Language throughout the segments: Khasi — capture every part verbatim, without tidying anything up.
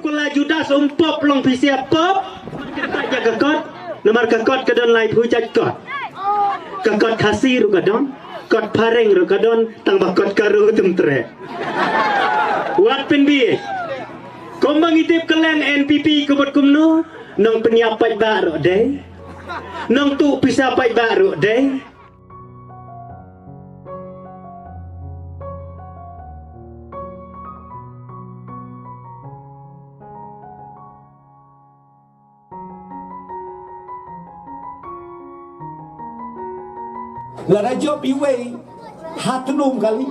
Kuala Judas um pop long phi sia pop. Ka kot, namar ka kot ka don laiphew jait kot. Ka kot Khasi ruh ka don, kot Phareng ruh ka don, tang ba kot Garo um treh. Wat pynbieit. Kumba ngi tip ka liang N P P ka mut kumno, nongpynïap paidbah ruh dei, nongtuh pisa paidbah ruh dei. Lada jop iwei ha tnum kali,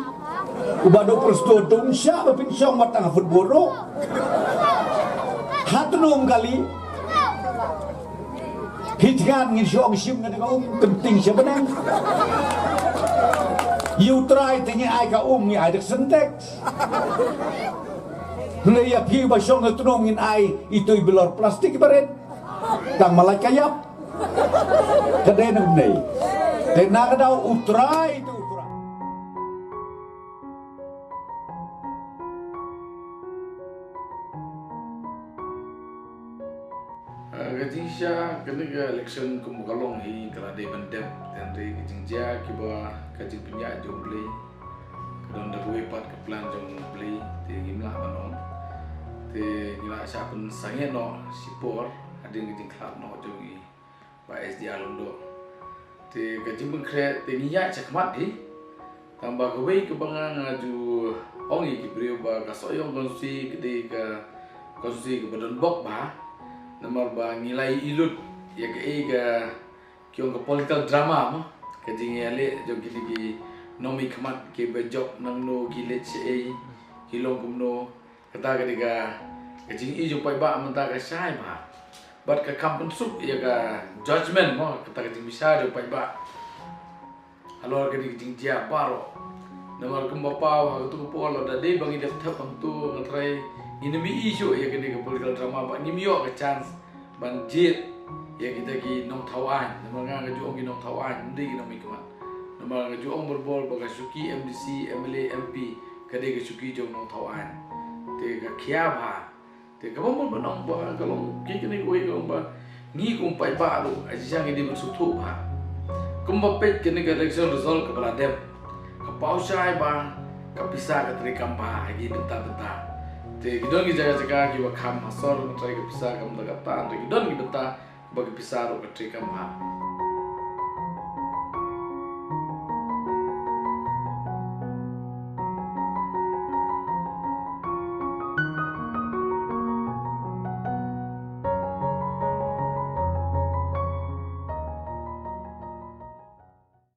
uba duk prestone tung sha ba pynshong wat tang football ro ha tnum kali. Hi tkan ngin shong shim ngan ka um kynting sha bneng. Ïa U Trai te ngi ai ka um, ngi ai dak Sintex. Hynrei ïa phi ba shong ha tnum ngin ai itu i bilor plastik i barit. Tang malai ka ïap. Ka dei nang nei. Te na ka daw U Trai tu U Trai. Ah, ka jingshisha kane ka election kum ka long hi ka la dei ban dep, hynrei ka jingjia kiba ka jingpynïaid jong U Blei ka don da kawei pat ka plan jong U Blei, te ngim lah ban ong. Te ngi la shah pynsangeh noh shipor hadien ka jingkhlad noh jong i Bah S D R Lyngdoh. Te ka jingpynkhreh te ngi ïaid shakhmat hi. Tang ba kawei kaba nga nga ju ong ïa ki briew ba ka Sohiong constituency ka dei ka constituency kaba don bok bha. Namar ba ngi la ïohi lut ïa kaei ka ki ong ka political drama mo. Ka jingïaleh jong kine ki nongmihkhmat kiba jop nangno, ki leit shaei, ki long kumno. Kata ka dei ka, ka jingïohi jong paidbah mynta ka shai bha. Bad ka kham pynsuk ïa ka judgment mo, kata ka jingbishar jong paidbah halor kane ka jingjia baroh. Namar kumba paw ha katu ka por lada dei ba ngi dep thep hangtu, nga tharai ngin ym ïohi shuh ïa kane ka political drama, ba ngim ïoh ka chance ban jied ïa kita ki nongthaw aiñ. Namar nga nga ju ong ki nongthaw aiñ, ym dei ki nongmihkhmat. Namar nga ju ong borbor ba ka shuki M D C, M L A, M P ka dei ka shuki jong nongthaw aiñ. Te ka khia bha. Te kaba mut ban ong ba ka long ki kine kiwei ka long ba ngi kum paidbah ruh, a jingshisha ngi dei ban sngewthuh bha. Kumba peit kane ka election result kaba la dep, ka paw shai ba ka pisa ka treikam bha ha ki bynta bynta. Te ki don ki jaka jaka kiba kham ha sor, nga tharai ka pisa kam da kata, te ki don ki bynta ba ka pisa ruh ka trei kam bha.